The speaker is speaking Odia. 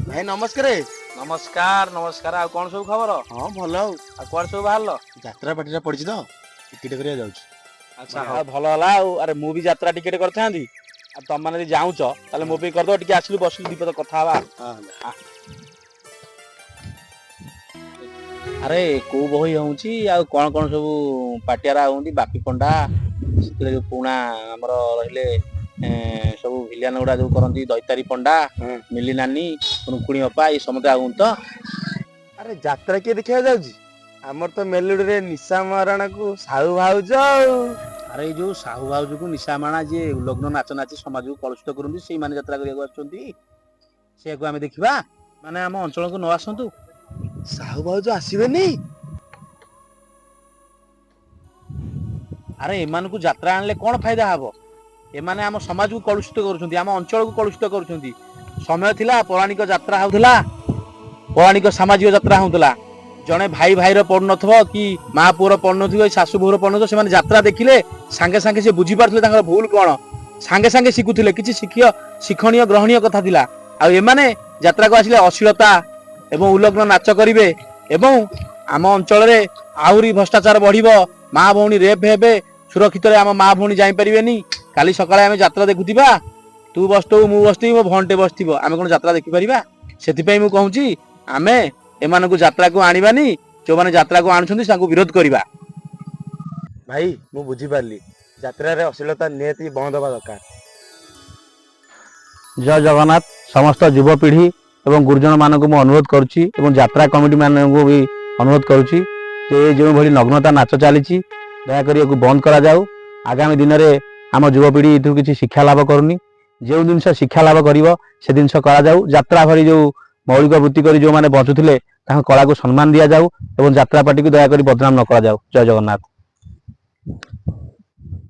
ଭାଇ ନମସ୍କାର। ନମସ୍କାର, ନମସ୍କାର। ଆଉ କଣ ସବୁ ଖବର? ହଁ, ଭଲ। ଆଉ ଆଉ କୁଆଡେ ସବୁ ବାହାରିଲ? ଯାତ୍ରା ପାର୍ଟିଟା ପଡିଛି ତ, ଟିକେଟ କରିବା ଯାଉଛି। ଆଚ୍ଛା, ହଉ, ଭଲ ହେଲା। ଆଉ ଆରେ, ମୁଁ ବି ଯାତ୍ରା ଟିକେଟ କରିଥାନ୍ତି। ଆଉ ତମମାନେ ଯଦି ଯାଉଛ, ତାହେଲେ ମୋ ପାଇଁ କରିଦବ। ଟିକେ ଆସିଲୁ, ବସିଲୁ, ଦିପଦ କଥା ହବା। ହଁ। ଆରେ, କୋଉ ବହି ହଉଛି ଆଉ କଣ କଣ ସବୁ ପାଟିଆରା ହଉନ୍ତି? ବାପି ପଣ୍ଡା, ସେଥିରେ ଯୋଉ ପୁରୁଣା ଆମର ରହିଲେ, ସବୁ ଭିଲିଆନ ଗୁଡା ଯୋଉ କରନ୍ତି, ଦୈତାରୀ ପଣ୍ଡା, ମିଲି ନାନୀ, ରୁକୁଣୀ ଅପା, ଏଇ ସମସ୍ତେ ଆଉନ୍ତି ତ? ଆରେ, ଯାତ୍ରା କିଏ ଦେଖିବାକୁ ଯାଉଛି? ଆମର ତ ମେଲୋଡିରେ ନିଶା ମହାରଣାକୁ ସାହୁ ଭାଉଜ ଆଉ ଆରେ, ଏଇ ଯୋଉ ସାହୁ ଭାଉଜକୁ ନିଶା ମାଣା, ଯିଏ ଉଲଗ୍ନ ନାଚ ନାଚି ସମାଜକୁ କଳୁଷିତ କରନ୍ତି, ସେଇମାନେ ଯାତ୍ରା କରିବାକୁ ଆସୁଛନ୍ତି। ସେଇଆକୁ ଆମେ ଦେଖିବା? ମାନେ ଆମ ଅଞ୍ଚଳକୁ ନ ଆସନ୍ତୁ। ସାହୁ ଭାଉଜ ଆସିବେନି? ଆରେ, ଏମାନଙ୍କୁ ଯାତ୍ରା ଆଣିଲେ କଣ ଫାଇଦା ହବ? ଏମାନେ ଆମ ସମାଜକୁ କଳୁଷିତ କରୁଛନ୍ତି, ଆମ ଅଞ୍ଚଳକୁ କଳୁଷିତ କରୁଛନ୍ତି। ସମୟ ଥିଲା, ପୌରାଣିକ ଯାତ୍ରା ହଉଥିଲା, ପୌରାଣିକ ସାମାଜିକ ଯାତ୍ରା ହଉଥିଲା। ଜଣେ ଭାଇ ଭାଇର ପଡୁନଥିବ କି ମା ପୁଅର ପଡୁନଥିବ କି ଶାଶୁ ବୋହୂର ପଡୁନଥିବ, ସେମାନେ ଯାତ୍ରା ଦେଖିଲେ ସାଙ୍ଗେ ସାଙ୍ଗେ ସେ ବୁଝିପାରୁଥିଲେ ତାଙ୍କର ଭୁଲ କଣ, ସାଙ୍ଗେ ସାଙ୍ଗେ ଶିଖୁଥିଲେ। କିଛି ଶିକ୍ଷୀୟ, ଶିକ୍ଷଣୀୟ, ଗ୍ରହଣୀୟ କଥା ଥିଲା। ଆଉ ଏମାନେ ଯାତ୍ରାକୁ ଆସିଲେ ଅଶ୍ଳୀଳତା ଏବଂ ଉଲଗ୍ନ ନାଚ କରିବେ ଏବଂ ଆମ ଅଞ୍ଚଳରେ ଆହୁରି ଭ୍ରଷ୍ଟାଚାର ବଢିବ, ମା ଭଉଣୀ ରେପ୍ ହେବେ, ସୁରକ୍ଷିତରେ ଆମ ମା ଭଉଣୀ ଯାଇପାରିବେନି। କାଲି ସକାଳେ ଆମେ ଯାତ୍ରା ଦେଖୁଥିବା, ତୁ ବସିଥିବୁ, ମୁଁ ବସିଥିବି, ମୋ ଭଉଣୀଟେ ବସିଥିବ, ଆମେ କଣ ଯାତ୍ରା ଦେଖିପାରିବା? ସେଥିପାଇଁ ମୁଁ କହୁଛି, ଆମେ ଏମାନଙ୍କୁ ଯାତ୍ରାକୁ ଆଣିବାନି। ଯୋଉମାନେ ଯାତ୍ରାକୁ ଆଣୁଛନ୍ତି, ତାଙ୍କୁ ବିରୋଧ କରିବା। ଭାଇ, ମୁଁ ବୁଝିପାରିଲି। ଯାତ୍ରାରେ ଅଶ୍ଳୀଳତା ନିହାତି ବନ୍ଦ ହବା ଦରକାର। ଜୟ ଜଗନ୍ନାଥ। ସମସ୍ତ ଯୁବପିଢ଼ି ଏବଂ ଗୁରୁଜନ ମାନଙ୍କୁ ମୁଁ ଅନୁରୋଧ କରୁଛି ଏବଂ ଯାତ୍ରା କମିଟି ମାନଙ୍କୁ ବି ଅନୁରୋଧ କରୁଛି ଯେ ଏ ଯେଉଁଭଳି ନଗ୍ନତା ନାଚ ଚାଲିଛି, ଦୟାକରି ଏକୁ ବନ୍ଦ କରାଯାଉ। ଆଗାମୀ ଦିନରେ ଆମ ଯୁବପିଢ଼ି ଏଥିରୁ କିଛି ଶିକ୍ଷା ଲାଭ କରୁନି। ଯେଉଁ ଜିନିଷ ଶିକ୍ଷା ଲାଭ କରିବ, ସେ ଜିନିଷ କରାଯାଉ। ଯାତ୍ରା ଭଳି ଯେଉଁ ମୌଳିକ ବୃତ୍ତି କରି ଯେଉଁମାନେ ବଞ୍ଚୁଥିଲେ, ତାଙ୍କ କଳାକୁ ସମ୍ମାନ ଦିଆଯାଉ ଏବଂ ଯାତ୍ରା ପାର୍ଟିକୁ ଦୟାକରି ବଦନାମ ନ କରାଯାଉ। ଜୟ ଜଗନ୍ନାଥ।